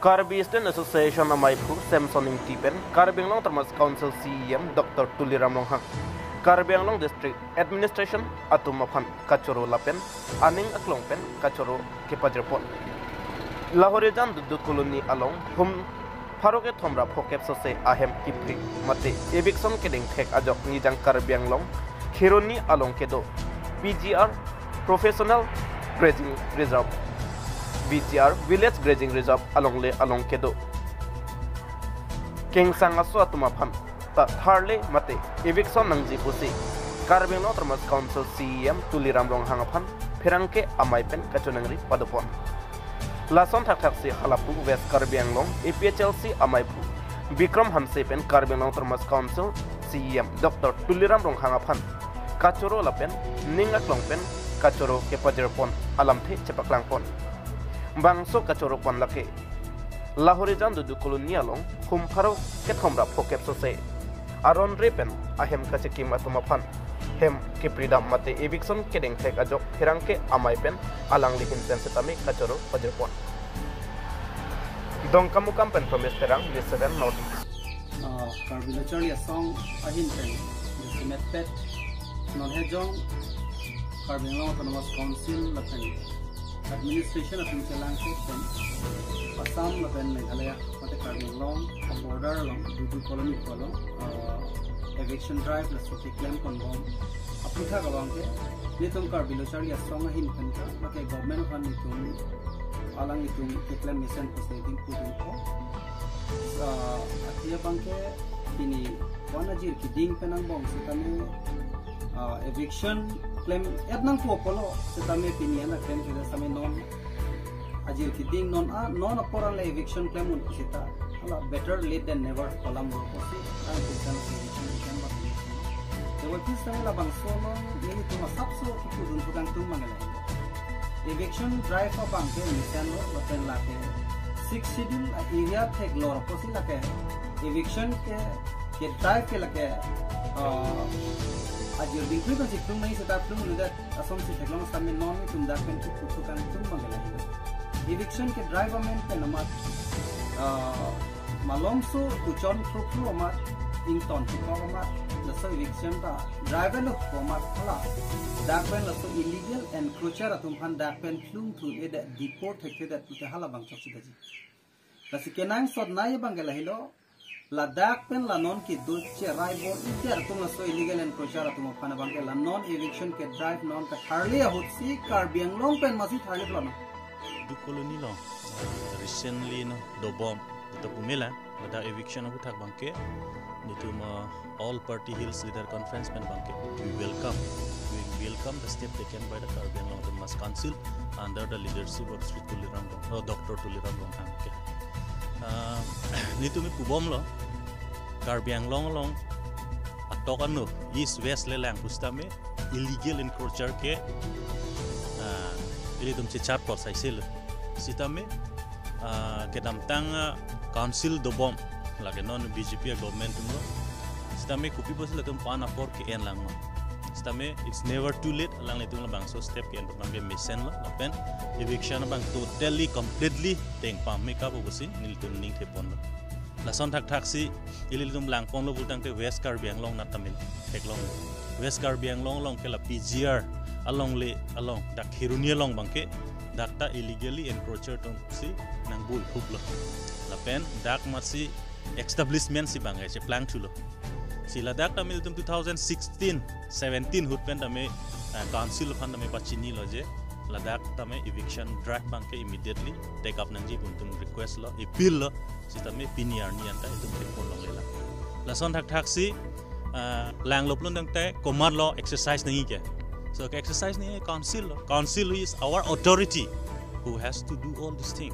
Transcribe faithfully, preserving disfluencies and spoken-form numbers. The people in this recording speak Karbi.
Karbi Student Association amaiphu Samson Ingti pen Karbi Anglong Autonomous Council C E M Doctor Tuliram Ronghang, Karbi Anglong District Administration atum aphan kachoro lapen aning aklong pen kachoro kepajirpon. Lahorijan Dudu Colony along hum pharo kethom ra phokep sose ahem kipri mate eviction kedengthek ajok Nijang Karbi Anglong Kheroni along kedo P G R, Professional Grazing Reserve, V G R, Village Grazing Reserve alongle along kedo kengsang aso atum aphan ta tharle mate eviction nangji pusi Karbi Anglong Autonomous Council C E M Tuliram Ronghang aphan pherangke amei pen kachonangri padopon. Lason thakthaksi halapu West Karbi Anglong A P H L C amaiphu Bikram Hanse pen Karbi Anglong Autonomous Council C E M Doctor Tuliram Ronghang aphan kachoro lapen ning aklong pen kachoro kepajirpon alamthe chepaklangpon. Bangso kachoropon lake Lahorijan Dudu Colony along hum pharo kethom ra phokep sose aron re pen ahem kachekim atum aphan hem kipridam mate eviction kedengthek ajok pherangke amei pen alangli hin pen setame kachoro pajirpon. Dongkamukam pen Promise Terang, News seven North East. Ah, Karbi Lo Charli Asong ahin pen, jasemet pet, non hejong, Karbi Anglong Autonomous Council lapen administration atum chelangkok pen, Assam lapen Meghalaya mate Karbi Anglong border along, Dudu Colony along, ah, eviction drive laso keklem ponbom aputhak abang ke, nelitum Karbi Lo Charli Asong ahin pen ta, mate government aphan nelitum, alanglitum keklem mesen pusi nelitum pudun ko. Ah, athe abang ke pini wan ajir keding pen angbong setame, ah, eviction klem et nangpo pulo setame pini an klem kede setame non ajir keding non a, non apor an le eviction klem un pusita. Hala better late than never pu alam ro pusi, ang pinsan eviction klem ba. Dewa pis tang labangso non nelitum asapso kipudun pudang tum mangela. Eviction drive abang ke mesen lo, lapen lake Sixth Schedule a area theklong pusi lake eviction ke, ke drive ke lake, ah, ajir dingkri ko jiplung nai seta plung lu dat asonsi theklong setame non nelitum dak pen kipudun pudang tum mangela. Eviction ke drive amen pen amat, ah, malomso kuchon thru thru amat, ington thru amat, laso eviction ta drive lo amat hala dak pen laso illegal encroacher atum aphan dak pen plung thu e de deport thekthedet pute hala bang chok sida ji. Lasi kenangsot nai abang ke lahelo, ladak pen la non kedo cherai bor-i det atum laso illegal encroacher atum aphan abang ke la non eviction ke drive non ke tharli ahutsi Karbi Anglong pen masi tharli plano. Dudu Colony lo, uh, recently no dobom, ito pumela, ladak eviction aputhak abang ke, nelitum, uh, All Party Hills Leader Conference pen abang ke, we welcome, we welcome the step taken by the Karbi Anglong Autonomous Council under the leadership of Shri Tuliram Rong-, oh, Doctor Tuliram Ronghang ke. Ah, nelitum pubom lo, Karbi Anglong along atok ano, East West le lang pusitame, illegal encroacher ke, ah, ilitum chechat por saisel. Sitame, ah, kedamtang, ah, council dobom, lake non B J P a government atum lo. Sitame kopi pusi latum pan apor ke-en lang ma. Sitame it's never too late, alanglitum labangso step ke-en abang ke mesen lo, lapen eviction abang totally, completely teng pameka pusi nelitum ningthepon lo. Lason thakthaksi ilitum langpon lo pulotangte West Karbi Anglong nat tamil theklong. West Karbi Anglong along ke la P G R alongle along, dak Kheroni along abang ke dak ta illegally encroacher atumsi nangbui huplo. Lapen dak masi establishment si abang ke cheplang thulo. Si ladak tame ilitum two thousand sixteen seventeen ahut pen tame, eh, council aphan tame pachini lo je ladak tame eviction drive abang ke immediately take up nangji pu nelitum request lo, appeal lo. Sitame pini arni anta itum report longlelang. Lason thakthaksi, ah, langlo pulotangte komat lo exercise nangji ke. So ke-exercise nangji council lo. Council is our authority who has to do all this thing.